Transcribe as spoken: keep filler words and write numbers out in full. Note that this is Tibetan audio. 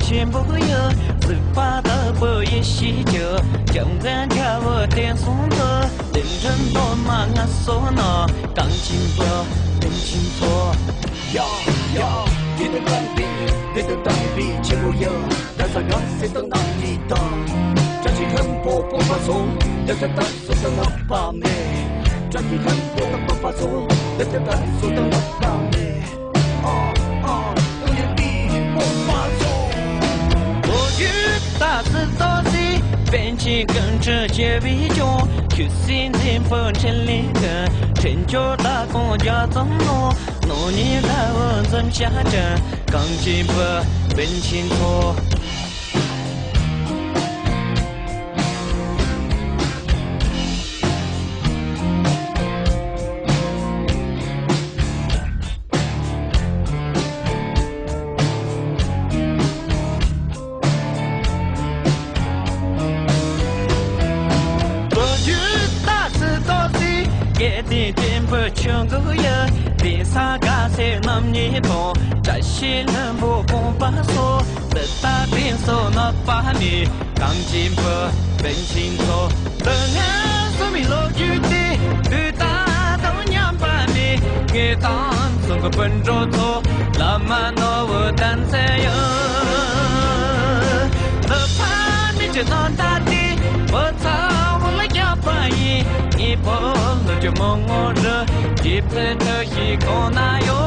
ཆེན་པོ་ཡི། གཟིགས་པ་ལྟ་བུ་ཡེ་ཤེས་ཀྱི། འཇམ་དབྱངས་རྒྱལ་བའི་བསྟན་སྲུང་དུ། ལས་མགོན་སློབ་མ་ལྔ་སོགས་ནི། གངས་ཅན་པའི་བན་ཆེན་ཚོ། ཡ་ཡ། དེ་དང་ལྡན་པའི་དེ་དང་ལྡན་པའི་ཆེན་པོ་ཡི། ད་ས་གང་སྲིད་དང་རྣམ་གཉིས་དང་། བཀྲ་ཤིས་ལྷུན་པོ་སྤངས་པ་སོགས། དེ་ལྟར་དར་སྲོལ་དང་བསླབ་པ་མེད། བཀྲ་ཤིས་ལྷུན་པོ་དང་སྤངས་པ་སོགས། དེ་ལྟར་དར་སྲོལ་དང་བསླབ་པ་མེད། ལོ་རྒྱུས་ལྟ་སྲིད་ཏོག་ཙི། པཎ་ཆེན་ཀུན་གྲོལ་སྐྱེ་བའི་ལྗོངས། ཆོས་སྲིད་འཛིན་པའི་འཕྲིན་ལས་ཀུན། འཕྲིན་བཅོལ་ལ་དགོངས་རྒྱ་ཙམ་མོ། ནོར་ཉེས་ལ་འོ་འཛུམ་ཞལ་དྲན། གངས་ཅན་པའི་བན་ཆེན་ཚོ། ལོ་རྒྱུས་ལྟ་སྲིད་ཏོག་ཙི། སྐལ་ལྡན་བསྟན་པའི་ཆུ་འགོ་ཡི། གདན་ས་དགའ་ཚལ་རྣམ་གཉིས་དང་། བཀྲ་ཤིས་ལྷུན་པོ་སྤངས་པ་སོགས། འདི་ལྟར་དྲིན་གཟོ་ནག་པ་མེད། གངས་ཅན་པའི་བན་ཆེན་ཚོ། འདི་སྔོན་བསུ་མའི་ལོ་རྒྱུས་དེ། དུས་ད་དུང་ཉམས་པ་མེད། ངེད་དང་མཚུངས་ཀྱི་སྤུན་གྲོགས་ཚོ། བླ་མ་ནོར་བུ་བསྟན་འཛིན་ཡོད། འདི་ཕ་མེས་ཀྱི་ནོར་ད་དེ། བུ་ཚ་བོ་ལ་བརྒྱབ་པ་ཡིན། ངེད་བོད་ལུགས་ཀྱི་མི་ངོ་རུ། སྐྱེ་འཕེལ་ཐུགས་ཤིག་གང་ན་ཡོད།